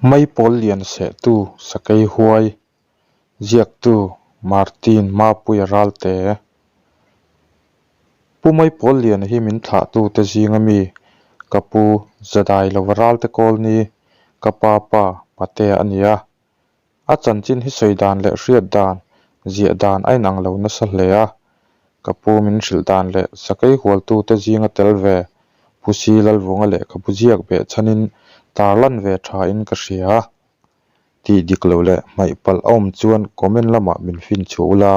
Maipawl lian sehtu Sakei Huai, ziaktu Martin Mapuia Ralte. Pu Maipawl Liana hi min thlahtute zinga mi ka pu Zadai lova Ralte Kawlni, ka pa pa Patea a ni a. A chanchin hi sawi dan leh hriat dan, ziah dan a inang lo nasa hle a. Ka pu min hrilh dan leh sakei hualtute zinga tel ve Pu Si Lalvunga lehkhabu ziak beh chhanin tarlan ve thain ka hria. Tih dik lo leh hmaih palh a awm chuan comment lamah min fin chhuah ula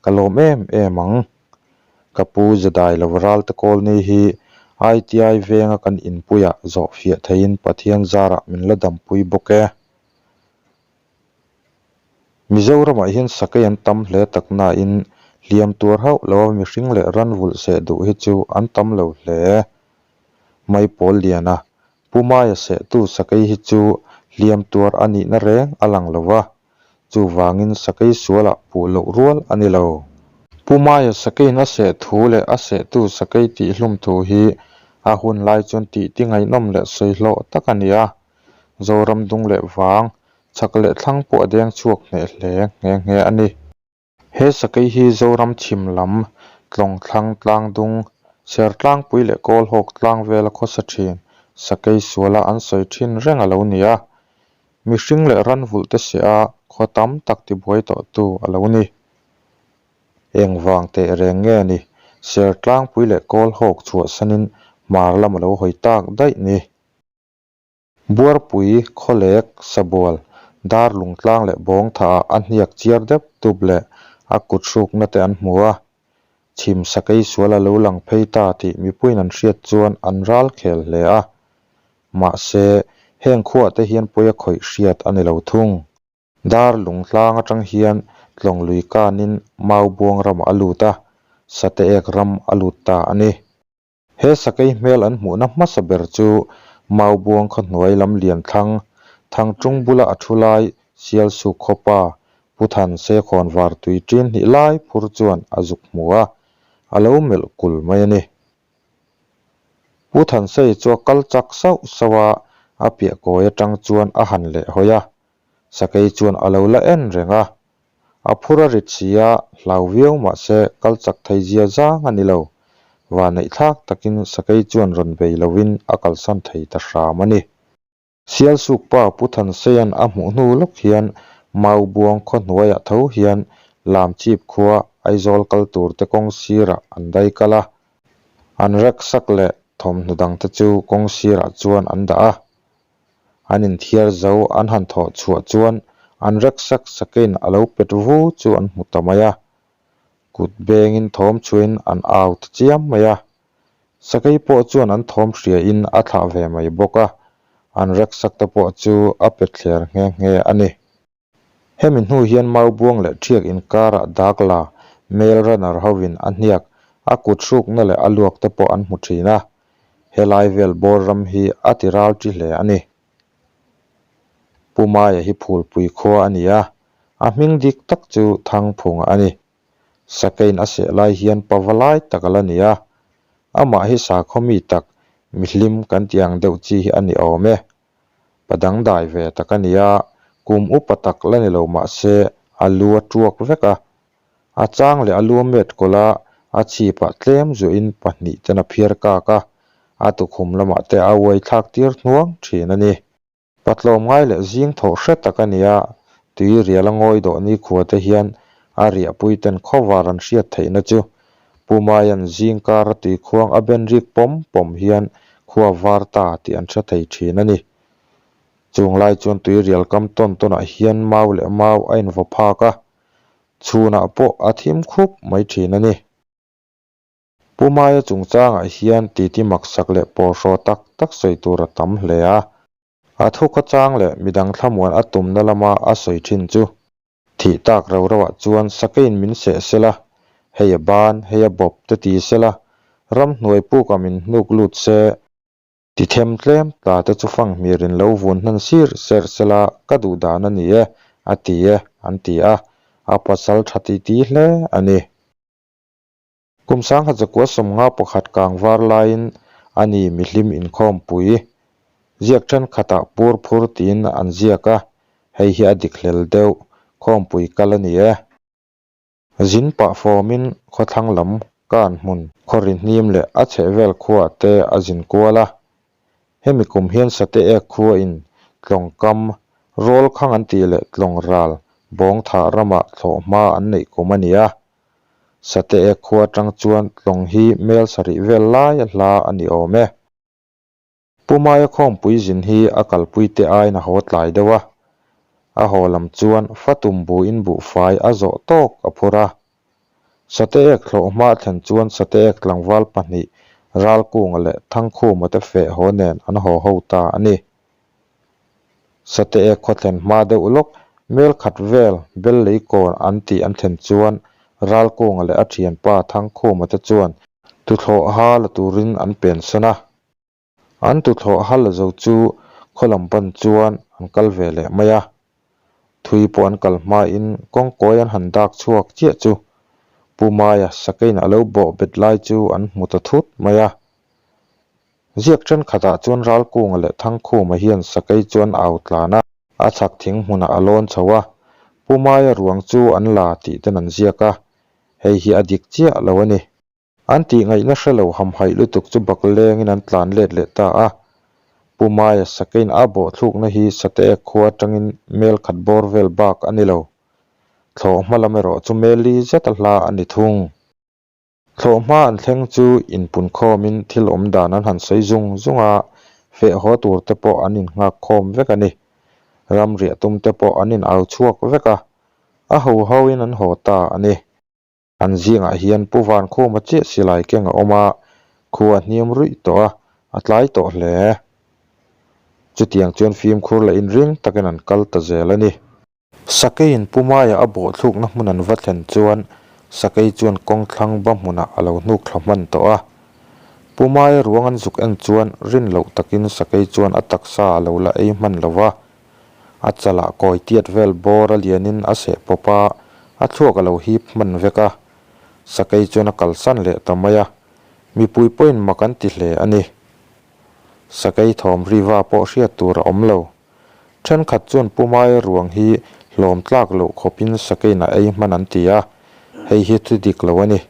ka lawm em em ang. Ka pu Zadai lo Ralte Kawlni hi ITI venga kan inpuiah zawh fiah theiin Pathian zarah min la dampui bawk e. Mizoramah hian sakei an tam hle tak nain hliam tuar hauh loa mihring leh ran vulh seh duh hi chu an tam lo hle. Maipawl liana Pu Maia sehtu sakei hi chu hliam tuar a nihna reng a lang lo va, chuvangin sakei sualah puh loh rual a ni lo. Pu Maia sakeiin a seh thu leh a sehtu sakei tihhlum thu hi a hun lai chuan tihti ngaihnawm leh sawi hlawh tak a ni a. Zoram dung leh vang, chhak leh thlang pawh a deng chhuak hneh hle nghe nghe a ni. He sakei hi Zoram chhim lam, Tlawng thlang tlang dung, Ser tlangpui leh Kawlhawk tlang vela khawsa thin sakei suala an sawi thin reng a lo ni a. Mihring leh ranvulh te seh a khaw tam tak tibuai tawhtu a lo ni. Engvang teh reng nge ni? Ser tlangpui leh Kawlhawk chhuahsanin hmar lam a lo hawi tak daih ni. Buarpui, Khawlek, Sabual, Darlung tlang leh Bawng thaah a hniak chiar deuh tup leh a kut hrukna te an hmu a. Chhim sakei sual a lo lang phei ta tih mipuiin an hriat chuan an ral khel hle a. Mahse, heng khuah te hian pawi a khawih hriat a ni lo thung. Darlung tlang atang hian Tlawng lui kanin Maubuang ramah a lut a, Sateek ram a lut ta a ni. He sakei hmel an hmuhna hmasa ber chu Maubuang khaw hnuai lam lian thlang, Thangṭung bula a thu lai Sialsuk khawpa Pu Than Sekhawn var tui ṭin hnih lai phur chuan a zuk hmu a, a lo melh kul mai a ni. Pu Thansei chu a kal chak sauh sauh a, a piah kawi aṭang chuan a han leh hawi a, Sakei chuan a lo la en reng a, a phur a rit si a, hlau viau mah se kal chak thei zia zang a ni lo. Vanneih thlak takin Sakei chuan rawn bei lovin a kalsan thei ta hram a ni. Sialsuk pa Pu Thanseia'n a hmuh hnu lawk hian Maubuang khaw hnuaiah tho hian Lamchip khua Aizawl kal tur te kawng sirah an dai kal a, an rek sak leh thawmhnaw dangte chu kawng sirah chuan an dah a. An inthiar zo an han thawh chhuah chuan an rek sak sakin a lo pet vu chu an hmu ta mai a. Kut bengin thawm chhuahin an au ta chiam mai a. Sakei pawh chuan an thawm hriain a thlah ve mai bawk a, an rek sak te pawh chu a pet thler nghe nghe a ni. Hemi hnu hian Maubuang leh Ṭhiak inkarah dak la mail runner hovin a hniak, a kut hrukna leh a luak te pawh an hmu ṭhin a. Helai vel bawr ram hi a ti ral ṭi hle a ni. Pu Maia hi Phulpui khua a ni a, a hming dik tak chu Thangphunga a ni. Sakein a seh lai hian pava lai tak a la ni a, amah hi sakhaw mi tak, mihlim kan tih ang deuh chi hi a ni awm e. Pa dangdai ve tak a ni a, kum upa tak la ni lo mah se a lu a tuak vek a. A chang leh a lu a met kawlh a, a chhipah tlem zuahin pahnihten a phiar kak a, a tukhum lamah te a uai thlak tir hnuang thin a ni. Pa tlawmngai leh zing thawh hre tak a ni a, tui rial a ngawi dawh nikhua te hian a riahpuiten khawvar an hriat theihna chu Pu Maia'n zing kara tuikhuang a ben rik pawm pawm hian khua var ta tih an hre thei thin a ni. Chung lai chuan tuirial kam tawn tawnah hian mau leh mau a invaw phak a, chhunah pawh a thim khup mai thin a ni. Pu Maia chungchangah hian titi maksak leh pawlhraw tak tak sawi tur a tam hle a. A thu khawchang leh midang thlamuan a tumna lama a sawi thin chu. Thih tak rau rauah chuan sakeiin min seh sela, hei a ban, hei a bawp te ti sela, ramhnuai pukah min hnuk lut se, ti them tlem tla te chu fanghmirin lo vun hnan sir ser sela ka duh dan a ni e, a ti e, an ti a, a pasal tha ti ti hle a ni. Kum sangkhat zakua 51 kang var laiin a ni mihlim inkhawmpui. Ziak thenkhatah pur phur tiin an ziak a, hei hi a dik hlel deuh, khawmpui kal a ni e. Zin pah fawmin khawthlang lam kan hmun khawri hnim leh a chhehvel khuaah te a zin kual a. Hemi kum hian Sate ek khuain tlawng kam, rawl khang an tih leh tlawng ral bawngthah ramah thlawhhma an neih kum a ni a. Sate ek khua atang chuan tlawng hi mel sarih vel lai a hla a ni awm e. Pu Maia khawmpui zin hi a kalpui te aiin a haw tlai deuh a, a haw lam chuan Fatum buin buhfai a zawh tawk a phur a. Sate ek thlawh hma a thlen chuan Sate ek tlangval pahnih Ralkunga leh Thangkhuma te feh haw nen an haw ho ta a ni. Sate ek khaw thlen hma deuh lawk mel khat vel bel lei kawn an tih an thlen chuan Ralkunga leh a thianpa Thangkhuma te chuan tuthlawh ha la turin an pensan a. An tuthlawh hal zo chu khaw lam pan chuan an kal ve leh mai a. Thui pawh an kal hmain kawngkawi an han dak chhuak chiah chu Pu Maia sakeiin a lo bawh bet lai chu an hmu ta thut mai a. Ziak thenkhatah chuan Ralkunga leh Thangkhuma hian sakei chu an au tlan a. A chhak thing hmunah a lawn chho a, Pu Maia ruang chu an la tih ten an ziak a, hei hi a dik chiah lo a ni. An tih ngaihna hre lo hamhaih lutuk chu bak lengin an tlan let leh ta a. Pu Maia Sakein a bawhthlukna hi Sateek khua atangin mel khat bawr vel bak a ni lo. Thlawh hma lam erawh chu mel li zet a hla a ni thung. Thlawh hma an thleng chu inpun khawmin thil awm dan an han sawi zung zung a, feh haw tur te pawh an innghak khawm vek a ni. Ramriah tum te pawh an in au chhuak vek a, a ho hoin an haw ta a ni. An zingah hian Pu Vankhuma chiah silai keng a awm a, khu a hniam ruih tawh a, a tlai tawh hle. Chutiang chuan fimkhur leh inring takin an kal ta zel a ni. Sakeiin Pu Maia a bawhthlukna hmun an va thlen chuan Sakei chuan kawng thlang ba hmunah a lo hnuk thla hman tawh a. Pu Maia ruang an zuk en chuan rin loh takin Sakei chuan a taksa a lo la ei hman lo va, A chalah kawi tiat vel bawr a lianin a seh pawp a, a thluak a lo hip hman vek a. Sakei chuan a kalsan leh ta mai a, mipui pawhin mak an ti hle a ni. Sakei thawm riva pawh hriat tur a awm lo. Thenkhat chuan Pumai ruang hi hlawm tlak loh khawpin sakeiin a ei hman an ti a, hei hi thu dik lo a ni.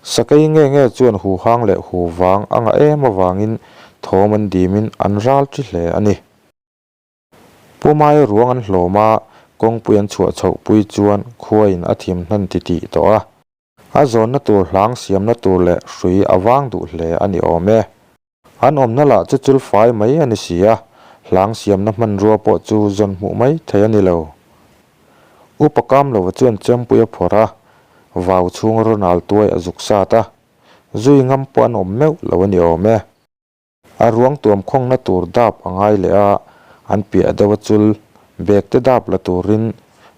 Sakei nge nge chuan huhang leh huvang a ngah em avangin thawm an dimin an ral chi hle a ni. Pumai ruang an hlawm a, kawngpui an chhuah chhoh pui chuan khuaiin a thim hnan ti tih tawh a. A zawnna tur hlang siamna tur leh hrui a vang duh hle a ni awm e. An awmna lah chu chul fai mai a ni si a, hlang siamna hmanrua pawh chu zawn hmuh mai thei a ni lo. Upa Kamlova chuan chempui a phawrh a, vau chhunga Ronald tuai a zuk sat a, zui ngam pawh an awm meuh lo a ni awm e. A ruang tuam khawngna tur dap a ngai leh a, an piah deuh a chul bag te dap la turin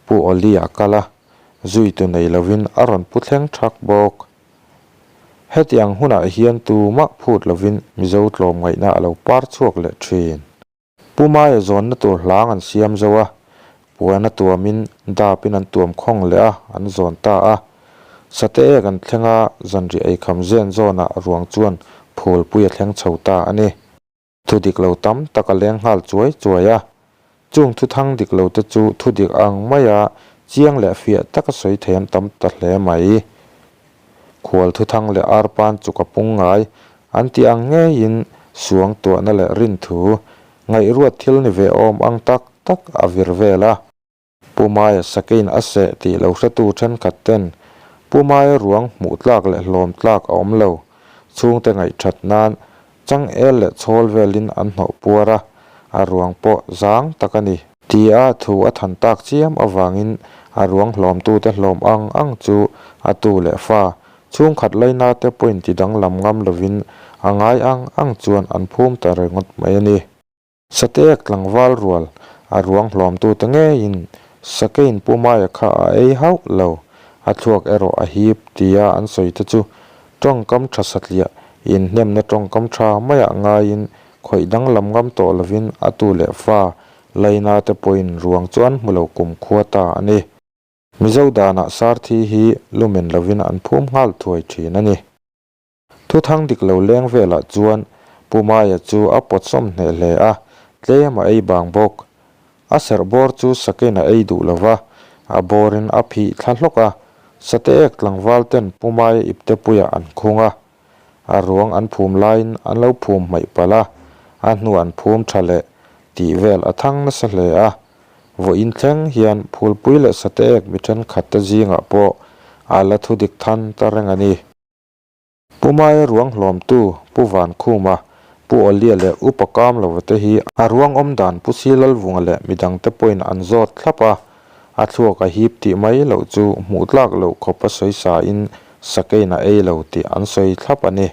Pu Oli a kal a, zui tu nei lovin a rawn pu thleng thak bawk. Heti ang hunah hian tumah phut lovin Mizo tlawmngaihna a lo par chhuak leh thin. Pu Maia zawnna tur hlang an siam zo a, puan a tuamin dapin an tuam khawng leh a, an zawn ta a. Sate ek an thleng a, zanriah eikham zen zawnah ruang chuan phulpui a thleng chho ta a ni. Thu dik lo tam tak a leng nghal chuai chuai a, chung thu thang dik lo te chu thu dik ang maia chiang leh fiah taka sawi thei an tam ta hle mai. Khual thu thang leh arpan chuk a pung ngai an tih ang ngeiin suang tuahna leh rinthu ngaihruat thil ni ve awm ang tak tak a vir vel a. Pu Maia Sakein a seh tih lo hretu thenkhat ten Pu Maia ruang hmuh tlak leh hlawm tlak a awm lo. Chhungte ngaihthat nan changel leh chhawl velin an hnawh puar a, a ruang pawh zang tak a ni. Tia thu a than tak chiam avangin a ruang hlawmtute hlawm ang ang chu a tu leh fa, chhungkhat laina te pawhin ti danglam ngam lovin a ngai ang ang chuan an phum ta ringawt mai a ni. Sateek tlangval rual a ruang hlawmtute ngeiin Sakein Pu Maia kha a ei hauh lo, a thluak erawh a hip tia an sawi te chu tawngkam tha satliah inhnemna tawngkam tha maiah ngaiin khawih danglam ngam tawh lovin a tu leh fa Laina te pawhin ruang chu an hmu lo kumkhua ta a ni. Mizo danah Sarthi hi lumen lovin an phum nghal thuai thin a ni. Thuthang dik lo leng velah chuan Pu Maia chu a pawt sawm hneh hle a, tlem a ei bang bawk. A serh bawr chu sakein a ei duh lo va, a bawrin a phih thla hlawk a, sate ek tlangval ten Pu Maia ipte puiah an khung a. A ruang an phum laiin an lo phum hmaih palh a, a hnu an phum tha leh tih vel a thang nasa hle a. Vawiin thleng hian phulpui leh sate ek mi thenkhat te zingah pawh a la thudik than ta reng a ni. Pu Maia ruang hlawmtu Pu Vankhuma, Pu Awlia leh Upa Kamlova te hi a ruang awm dan Pu Silalvunga leh midangte pawhin an zawt thlap a, a thluak a hip tih mai loh chu hmuh tlak loh khawp a sawi sa in sakein a ei lo tih an sawi thlap a ni.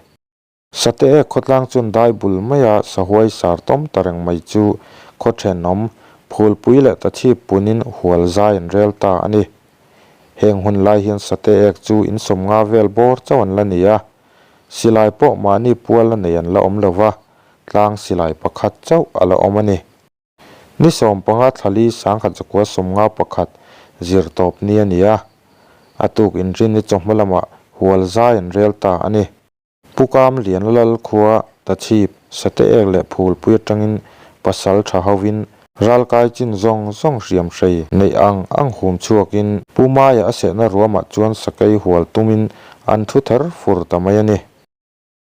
Sate ek khawtlang chuan dai bul maia sahuai sar tawm ta reng mai chu khaw thenawm phulpui leh tachhip punin hual zai an rel ta a ni. Heng hun lai hian sate ek chu in 50 vel bawr chauh an la ni a, silai pawh mahni pual a nei an la awm lo va, tlang silai pakhat chauh a la awm a ni. Ni 15 thlali 1951 zir tawp ni a ni a, a tuk inrinni chawhma lamah hual zai an rel ta a ni. Pu Kam Lian Lal khua Tachhip, Sate ek leh Phulpui atangin pasal tha hovin ralkai chin zawng zawng hriam hrei neih ang ang hum chhuakin Pu Maia a sehna ruamah chuan sakei hual tumin an thu ther fur ta mai a ni.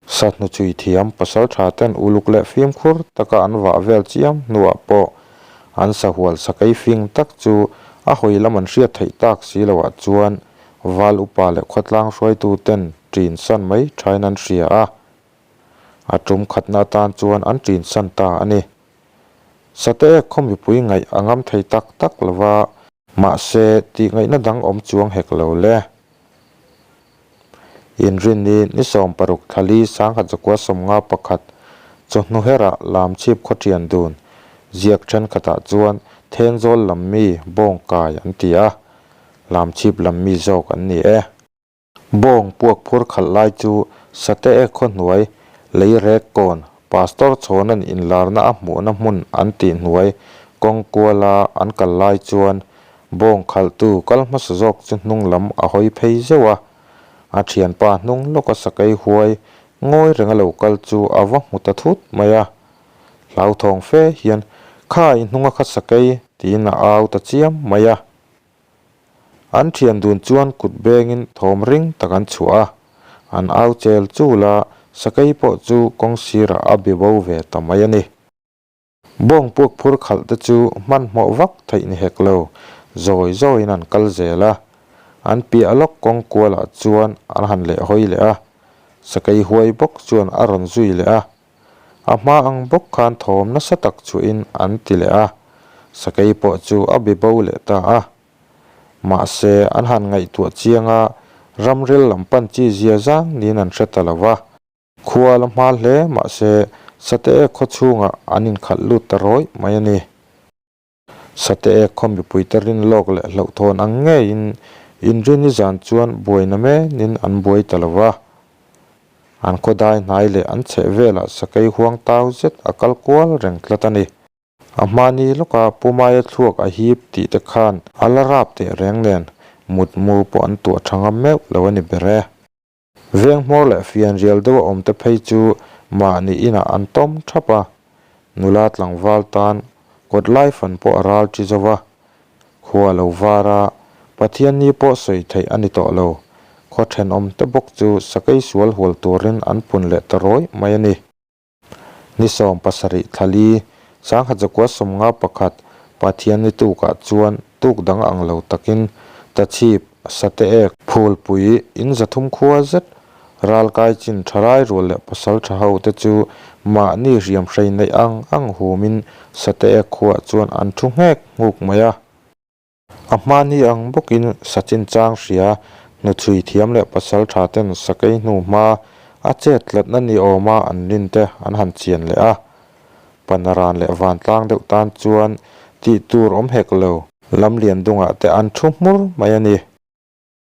Sahnu chhui thiam pasal tha ten uluk leh fimkhur taka an vah vel chiam hnuah pawh an sahual sakei fing tak chu a hawi lam an hriat theih tak si loah chuan Val upa leh khawtlang hruaitu ten ṭin san mai ṭhain an hria a, a ṭum khatna atan chuan an ṭin san ta a ni. Sate ek khaw mipui ngaih a ngam thei tak tak lo va, mahse tih ngaihna dang awm chuang hek lo le. Inrinni ni 60 thlali 1951 chawhnu herah Lamchhip khaw ṭian dun ziak ṭhenkhatah chuan Thenzawl lam mi Bawngkai an ti a, Lamchhip lam mi zawk an ni e. Bawng puak phur khalh lai chu Sate ek khaw hnuai, lei rek kawn, Pastor Chhawna'n inlarna a hmuhna hmun an tih hnuai kawng kuala an kal lai chuan bawng khalhtu kal hmasa zawk chu hnung lam a hawi phei zeuh a. A thianpa hnung lawka sakei huai ngawi renga lo kal chu a va hmu ta thut mai a. Hlauthawng fe hian, Kha i hnunga kha sakei, tiin a au ta chiam mai a. An thian dun chuan kut bengin thawm ring tak an chhuah a, an au chel chul a, sakei pawh chu kawng sirah a be bo ve ta mai a ni. Bawng puak phur khalh te chu hmanhmawh vak theih ni hek lo, zawi zawiin an kal zel a. An piah lawk kawng kualah chuan an han lehhawi leh a, sakei huai bawk chuan a rawn zui leh a. A hma ang bawk khan thawm nasa tak chuahin an ti leh a, sakei pawh chu a be bo leh ta a. Mahse, an han ngaihtuah chiang a, ramril lam pan chi zia zang niin an hre ta lo va. Khua la hma hle mahse, Sate ek khaw chhungah an inkhalh lut ta rawih mai a ni. Sate ek khaw mipuite rin lawk leh hlauhthawn ang ngeiin inrin i zan chuan buaina menin an buai ta lo va. An khaw dai hnai leh an chheh velah sakei huang tau zet a kal kual reng tlat a ni. A hmani lawka Pu Maia thluak a hip tih te khan a la rap teh reng nen mutmu pawh an tuah tha ngam meuh lo a ni ber e. Veng hmawr leh fian rial deuh a awm te phei chu mahni inah an tawm thap a, nula tlangval tan kawt lai fan pawh a ral ṭi zo va, khua lo var a, Pathianni pawh sawi theih a ni tawh lo. Khaw ṭhenawm te bawk chu sakei sual hual turin an pun leh ta rawih mai a ni. Ni 70 thlali, 1951, Pathianni tukah chuan tuk dang ang lo takin Tachhip, Sate ek, Phulpui, in 300 khua zet, ralkai chin thalai rual leh pasal tha ho te chu mahni hriam hrei neih ang ang humin Sate ek khuaah chuan an thu nghek nghuk mai a. A hmani ang bawkin Sachin chang hria, hnuchhui thiam leh pasal tha ten sakei hnu hma a chet tlatna ni awma an rin te an han chian leh a. Panaran leh vantlang deuh tan chuan tih tur awm hek lo. Lamlian dungah te an thu hmur mai a ni.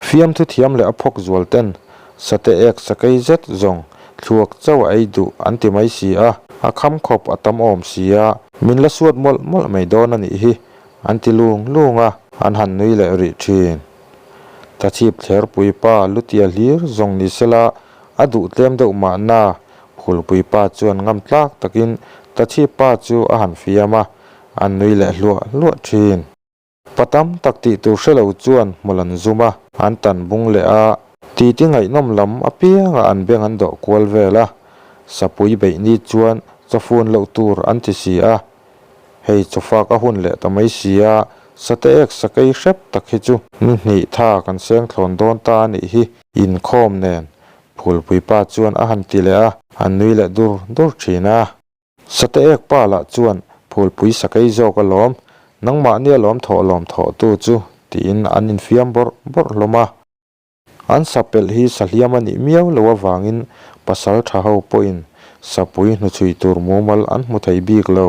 Fiamthu thiam leh a phawk zual ten sate ek sakei zet zawng thluak chauh a ei duh an ti mai si a, a kham khawp a tam awm si a, min la suat mawlh mawlh mai dawn a nih hi an ti lung lung a, an han nui leh rih thin. Tachhip thlerpui pa lutia hlir zawng ni sela a duh tlem deuh mahna. Phulpui pa chuan ngam tlak takin Tachhip pa chu a han fiam a, an nui leh hluah hluah thin. Pa tam tak tih tur hre lo chuan hmul an zum a, an tan bung leh a, titi ngaihnawm lam apianga an beng an dawh kual vel a, sapui beih ni chuan chawfun loh tur an ti si a, hei chawfak a hun leh ta mai si a, sate ek sakei hrep tak hi chu ni hnih tha kan seng thlawn dawn ta a nih hi, inkhawm nen Phulpui pa chuan a han ti leh a, an nui leh dur dur thin a. Sate ek pa lah chuan Phulpui sakei zawk alawm, nangmahni alawm thawh lawm thawhtu chu tiin an infiam bawrh bawrh hlawm a. An sa pelh hi sahliam a nih miau lo avangin pasal tha ho pawhin sapui hnuchhui tur mumal an hmu thei bik lo.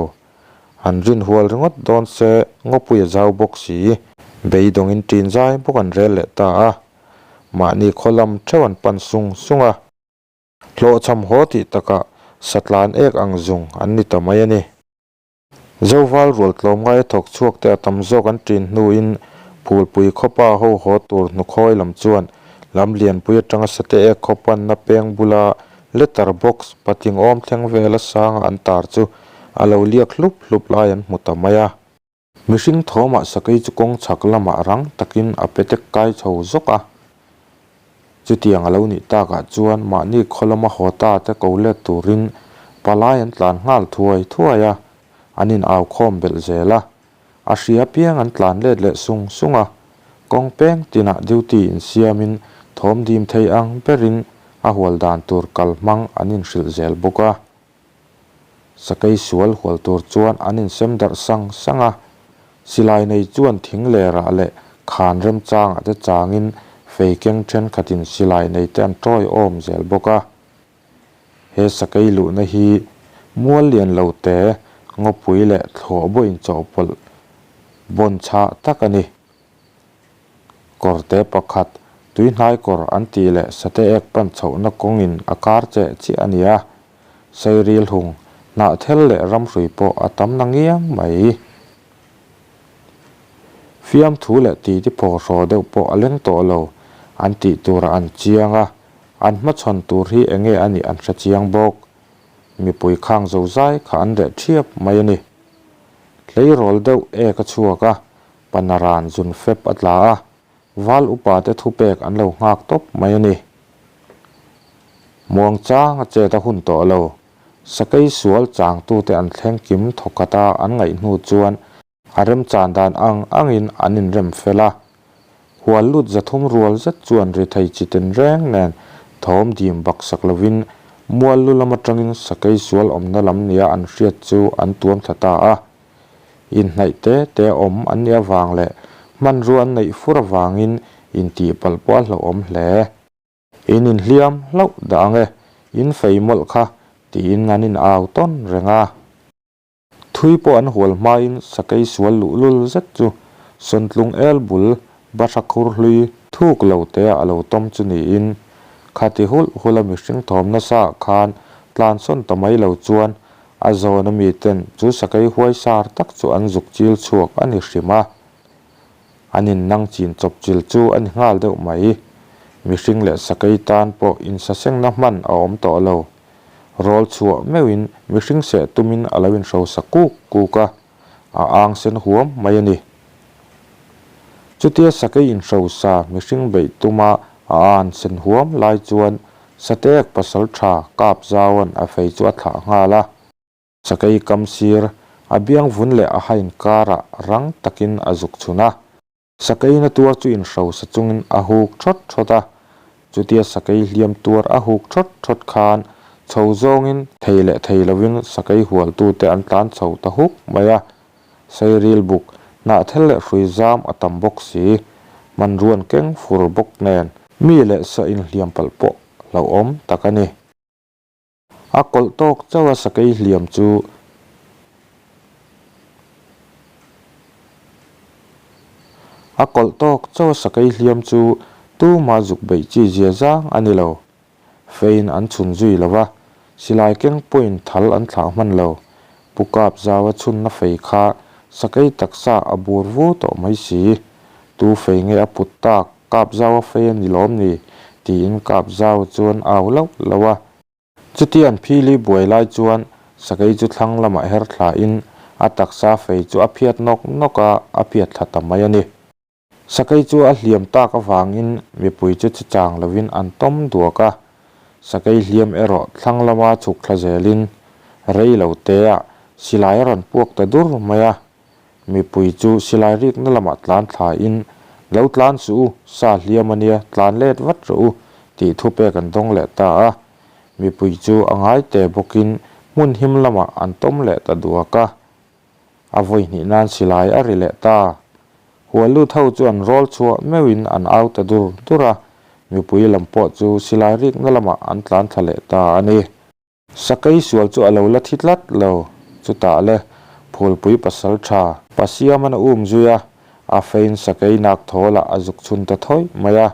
An rin hual ringawt dawn se ngawpui a zau bawk si. Beidawngin ṭin zai bawk an rel leh ta a. Mahni khaw lam theuh an pan sung sung a. Hlawhchham haw tih takah satlan ek ang zung an ni ta mai a ni. Zoval rual tlawmngaia thawk chhuak te a tam zawk an ṭin hnuin Phulpui khawpa ho haw tur hnukhawi lam chuan lam lianpui atanga sate ek khaw panna peng bula letter box patling awm thleng vela sanga an tar chu a lo liak hlup hlup lai an hmu ta mai a. Mihring thawmah sakei chu kawng chhak lamah rang takin a petek kai chho zawk a. Chutiang a lo nih takah chuan mahni khaw lama haw ta te ko let turin palai an tlan nghal thuai thuai a, an in au khawm belh zel a. A hria piang an tlan let leh sung sung a, kawng peng tinah duty insiamin thawm dim thei ang berin a hual dan tur kal hmang an inhrilh zel bawk a. Sakei sual hual tur chuan an insem darh sang sang a, silai nei chuan thing lerah leh khan remchangah te changin fei keng thenkhatin silai nei te an tawiawm zel bawk a. He sakei luhna hi mual lian lo te, ngawpui leh thlawh baw inchawhpawlh bawn chhah tak a ni. Kawrte pakhat, tuihnai kawr an tih leh sate ek pan chhohna kawngin a kar cheh chiah a ni a. Sairil hung, hnahthel leh ramhrui pawh a tam na ngiang mai. Fiamthu leh titi phawhraw deuh pawh a leng tawh lo, an tih turah an chiang a, an hmachhawn tur hi enge a nih an hre chiang bawk. Mipui khang zozai kha an reh ṭhiap mai a ni. Tleirawl deuh ek a chhuak a, panaran zun fep a tla a, Val upa te thupek an lo nghak tawp mai a ni. Muang chang a chet a hun tawh lo. Sakei sual changtute an thleng kim thawkhat a an ngaih hnu chuan a remchan dan ang angin an inrem fel a. Hual lut 300 rual zet chuan ri thei chi tinreng nen thawm dim baksak lovin mual lu lam atangin sakei sual awmna lam nia an hriat chu an tuam thla ta a. Inhnaih te te awm an nih avang leh hmanrua an neih fur avangin intihpalh pawh a hlauhawm hle. In inhliam hlauh dah ang e, in fei mawlh kha tiin an in au tawn reng a. Thui pawh an hual hmain sakei sual luhlul zet chu Sawntlung el bul bahra khur hlui thuk lo te a lo tawm chu niin khati hulh hulh a mihring thawm nasa ah khan tlansawn ta mai lo chuan A zawn a miten chu sakei huaisar tak chu an zuk chil chhuak a ni hrim a, an innang chin chawp chil chu a ni nghal deuh mai. Mihring leh sakei tan pawh insasengna hman a awm tawh lo. Rawl chhuah meuhin mihring seh tumin a lo inhrosa kuk kuk a, a ang sen huam mai a ni. Chutia sakei inhrosa mihring beih tuma a an sen huam lai chuan Sateek pasal tha kap zauan a fei chu a thlah nghal a. Sakei kam sir, a biang vun leh a hain karah rang takin a zuk chhun a. Sakeina tuar chu inhrosa chungin a huk thawt thawt a. Chutia sakei hliam tuar a huk thawt thawt khan chho zawngin thei leh thei lovin sakei hualtute an tlan chho ta huk mai a. Sairil buk, hnahthel leh hrui zam a tam bawk si. Hmanruan keng fur bawk nen mi leh sa inhliam palh pawh hlauhawm tak a ni. A kawlh tawk chauh a sakei hliam chu A kawlh tawk chauh a sakei hliam chu tuma zuk beih chi zia zang a ni lo. Fein an chhun zui lo va, silai keng pawhin thal an thlah hman lo. Pu Kap Zaua chhunna fei kha sakei taksa a bur vu tawh mai si. Tu fei nge a put tak, Kap Zaua fei a ni lawm ni? tiin Kap Zaua chuan au lauh lauh a. Chuti an phili buai lai chuan sakei chu thlang lamah her thlain a taksa fei chu a phiat nawk nawk a, a phiat thla ta mai a ni. Sakei chu a hliam tak avangin mipui chu che chang lovin an tawm duak a, sakei hliam erawh thlang lama chhuk thla zelin rei lo teah silai a rawn puak ta dur mai a. Mipui chu silai rikna lamah tlan thlain, Lo tlan suh u, sa hliam a nia, tlan let vat rawh u, tih thupek an dawng leh ta a. Mipui chu a ngai te bawkin hmun him lamah an tawm leh ta duak a. A vawi hnih nan silai a ri leh ta. Huallut ho chu an rawl chhuah meuhin an au ta dur dur a, mipui lam pawh chu silai rikna lamah an tlan thla leh ta a ni. Sakei sual chu a lo la thi tlat lo, chutah le Phulpui pasal tha Pasiaman a um zui a, a fein sakei nak thawlah a zuk chhun ta thawih mai a,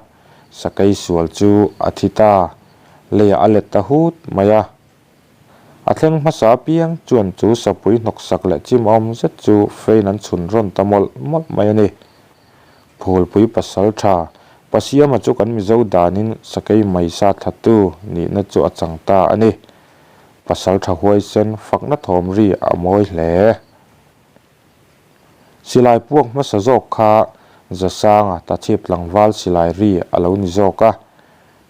sakei sual chu a thi ta, leiah a let ta hut mai a. A thleng hmasa apiang chuan chu sapui hnawksak leh chimawm zet chu fein an chhun rawn ta mawlh mawlh mai a ni. Phulpui pasal tha, Pasiama chu kan Mizo danin sakei maisa thlatu nihna chu a chang ta a ni. Pasal tha huaisen fakna thawm ri a mawi hle. Silai puak hmasa zawk kha Zasanga tachhip tlangval silai ri a lo ni zawk a.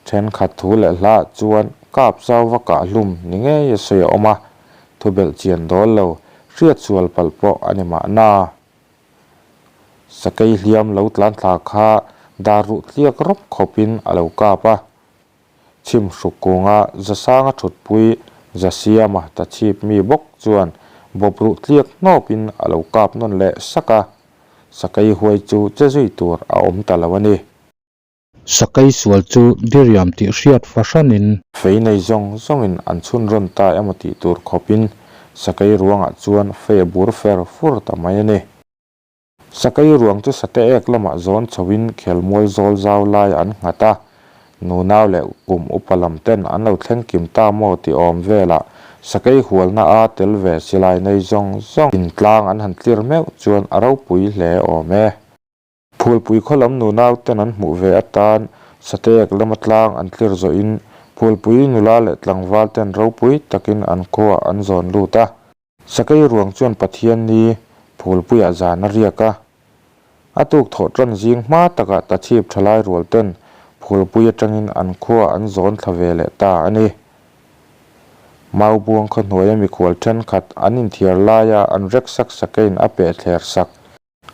Thenkhat thu leh hlah chuan kap zau va kah hlum ni ngei a sawi a awm a, thubelh chian dawl lo, hriat sual palh pawh a ni mahna. Sakei hliam lo tlan thla kha dar ruh tliak rawp khawpin a lo kap a. Chhim hruk kunga Zasanga thutpui Zasiama tachhip mi bawk chuan bawp ruh tliak hnawpin a lo kap nawn leh sak a. Sakei huai chu che zui tur a awm ta lo a ni. Sakei sual chu diriam tih hriat fahranin. Fei nei zawng zawngin an chhun rawn ta emaw tih tur khawpin sakei ruangah chuan fei a bur fer fur ta mai a ni. Sakei ruang chu sate ek lamah zawn chhoin khelmual zawl zau lai an nghat a, nunau leh kum upa lam ten an lo thleng kim ta maw tih awm velah sakei hualna a tel ve silai nei zawng zawng in tlang an han tlir meuh chuan a ropui hle awm e. Phulpui khaw lam nunau ten an hmuh ve atan Sateek lama tlang an tlir zawhin Phulpui nula leh tlangval ten ropui takin an khuaah an zawn lut a. Sakei ruang chuan Pathian ni Phulpuiah zan a riak a. A tuk thawh tan zing hma takah tachhip thalai rual ten Phulpui atangin an khuaah an zawn thla ve leh ta a ni. Maubuang khaw hnuaia mikhual thenkhat an inthiar laia an rek sak sakeiin a peh thler sak.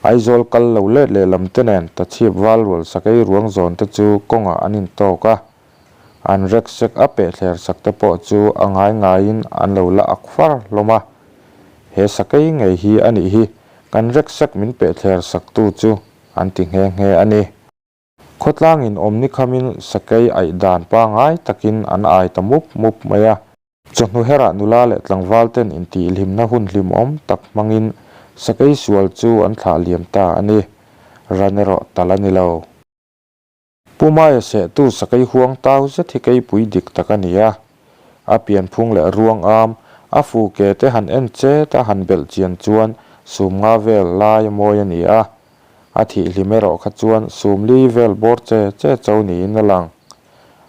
Aizawl kal lo let leh lam te nen tachhip val rual sakei ruang zawn te chu kawngah an intawk a, an rek sek a peh thler sak te pawh chu a ngai ngaiin an lo la ak far hlawm a. He sakei ngei hi a nih hi kan rek sek min peh thler sak tu chu an ti nghe nghe a ni. Khawtlangin awm ni khamin sakei aih dan pangai takin an ai ta mup mup mai a. Chawhnu herah nula leh tlangval ten intihhlimna hun hlimawm tak hmangin sakei sual chu an thlah liam ta a ni. Ran erawh tal a ni lo. Pu Maia sehtu sakei huang tau zet hi keipui dik tak a ni a. A pianphung leh ruang am, a fu ke te han en chet a han belh chian chuan sum nga vel lai a mawi a ni a. A thihhlim erawh kha chuan sumli vel bawr che che cho niin a lang.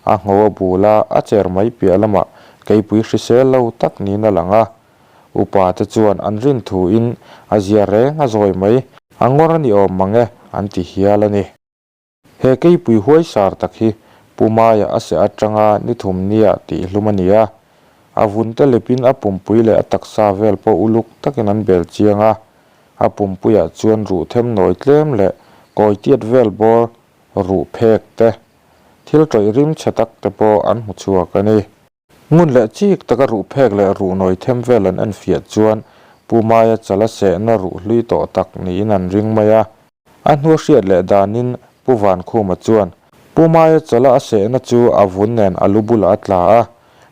A ngho a bul a, a cher mai piah lamah keipui hrisel lo tak niin a lang a. Upa te chuan an rin thuin a zia reng a zawi mai, a ngawr a ni awm mang e an ti hial a ni. He keipui huaisar tak hi Pu Maia a seh atanga ni thum nia tih hlum a ni a. A vun te lepin a pumpui leh a taksa vel pawh uluk takin an bel chiang a. A pumpuiah chuan ruh them nawi tlem leh kawi tiat vel bawr ruh phek te, thil tawih rim chhe tak te pawh an hmu chhuak a ni. Ngun leh chik taka ruh phek leh ruh nawi them vel an enfiah chuan Pu Maia chala sehna ruh hlui tawh tak niin an ring mai a. A hnua hriat leh danin Pu Vankhuma chuan Pu Maia chala a sehna chu a vun nen a lu bulah a tla a,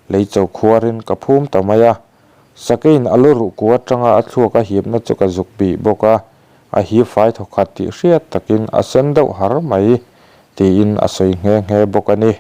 lei cho khuarin ka phum ta mai a. Sakeiin a lu ruh ku atanga a thluak a hipna chu ka zuk bih bawk a, a hi fai thawkhat tih hriat takin a sen deuh har mai tiin a sawi nghe nghe bawk a ni.